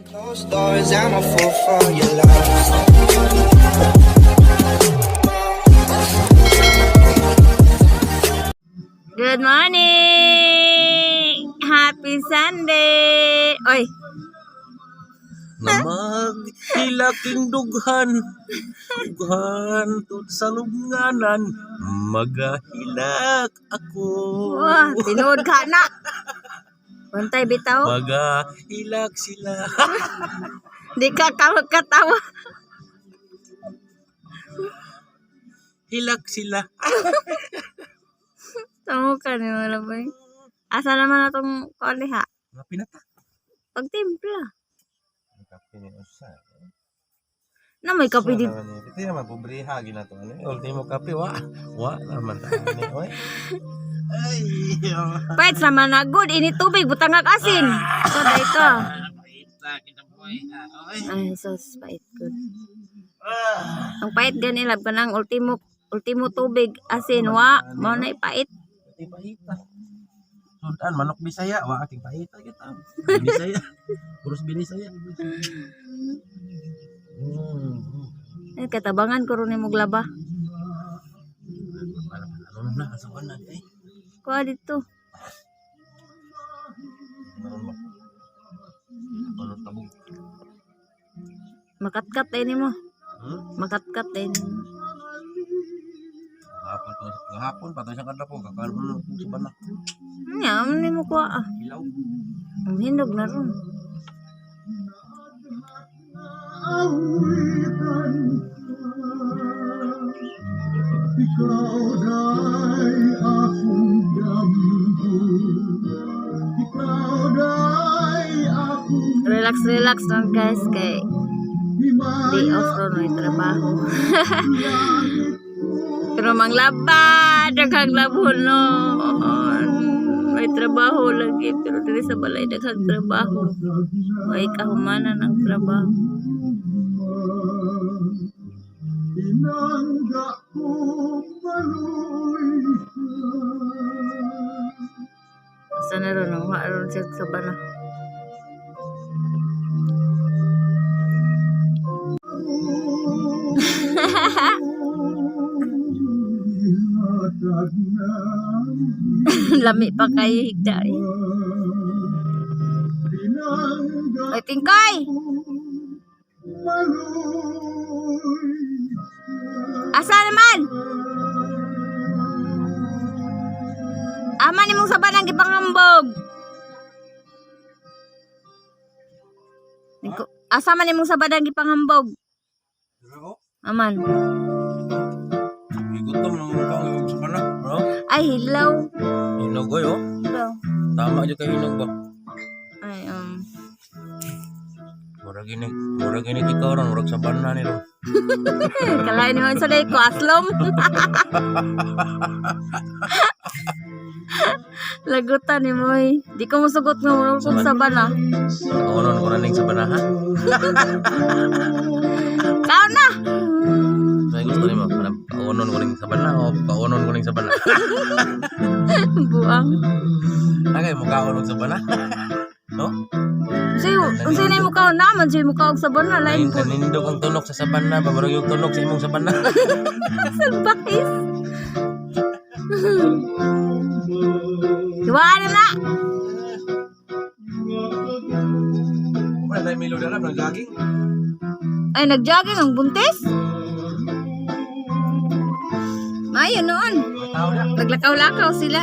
Closed doors, I'm a fool for your love. Good morning! Happy Sunday! Oy, Namag hilaking dughan, dughan tut sa lubnganan, magahilak ako. Wah, tinuod ka na. Bantay bitaw. Magahilak sila. Di ka katawa. Hilak sila. Tamo ka ni wala ba? Asa naman atong kuan ha? Mga pinata. Pagtimpla. Kape ni usa. Na may kape dito. Ito naman pobreha ginato ano. Ultimo kape wa. Wa naman ta ani oy. Ay. Pait sama na good ini tubig butang ag asin. Ito dai ka. Pahit kita boy. Oy. Ay sus, pait good. Ang pait gani lab kanang ultimo ultimo tubig asin wa mao na pait. Ating pahita. Sudan, manok Bisaya. Wa ating pahita kita. Binisaya. Puros Binisaya. Ay, katabangan ko ron nimo glaba. Ano na, asawan na. Eh. Kuha dito. Meron ba? Ano tabog? Makatkat ay nimo. Hmm? Makatkat ay nimo. Gahapon to. Gahapon pa to siyang kadlapo. Kakaroon na kung sa bana. Nya, ano nimo kuha ah. Hilaw. Ang hinog na ron. Ikaw day akong damgo. Ikaw day akong Relax, relax lang guys kay day off ron may trabaho. Pero manglaba, daghang labon no. May trabaho lagi pero diri sa balay daghang trabaho. May kahumanan ang trabaho. Inangga ko maloy ka. Asa na ron, wa ron siya sa bana. Ihatag ng Lami pa kayo higda eh. Pinangga Ay, tingkay! maloy Asa naman? Ama ni mong sabanang gipangambog. Asa man imong sabanang gipanghambog? Aman. Igutom na mong kang sa bana. No? Ay, hilaw. Hinog oy oh. Hilaw. Tama jud kay hinog ba? Ay, Murag ini, murag ini ikaw ron, murag sa bana ni ron. Kalain naman sa ko, aslom. Lagutan ni Moy. Di ko musugot nga murag kong sabana. Kaunon ko na ning sa bana ha. Kaon na! May gusto nimo, parang kaunon ko ning sa bana o kaunon ko ning sa bana. Buang. Agay mo kaon og sa bana. No? Unsay unsay na mo kaon naman siya mo kaog sabana lain po. Nanindog ang tunok sa sabana, ba murag yung tunok sa imong sabana. Salbahis. Iwaan na na. Wala tayo milo dala, nang jogging. Ay, nagjogging ang buntis. Mayo noon. Tao na. Naglakaw-lakaw sila.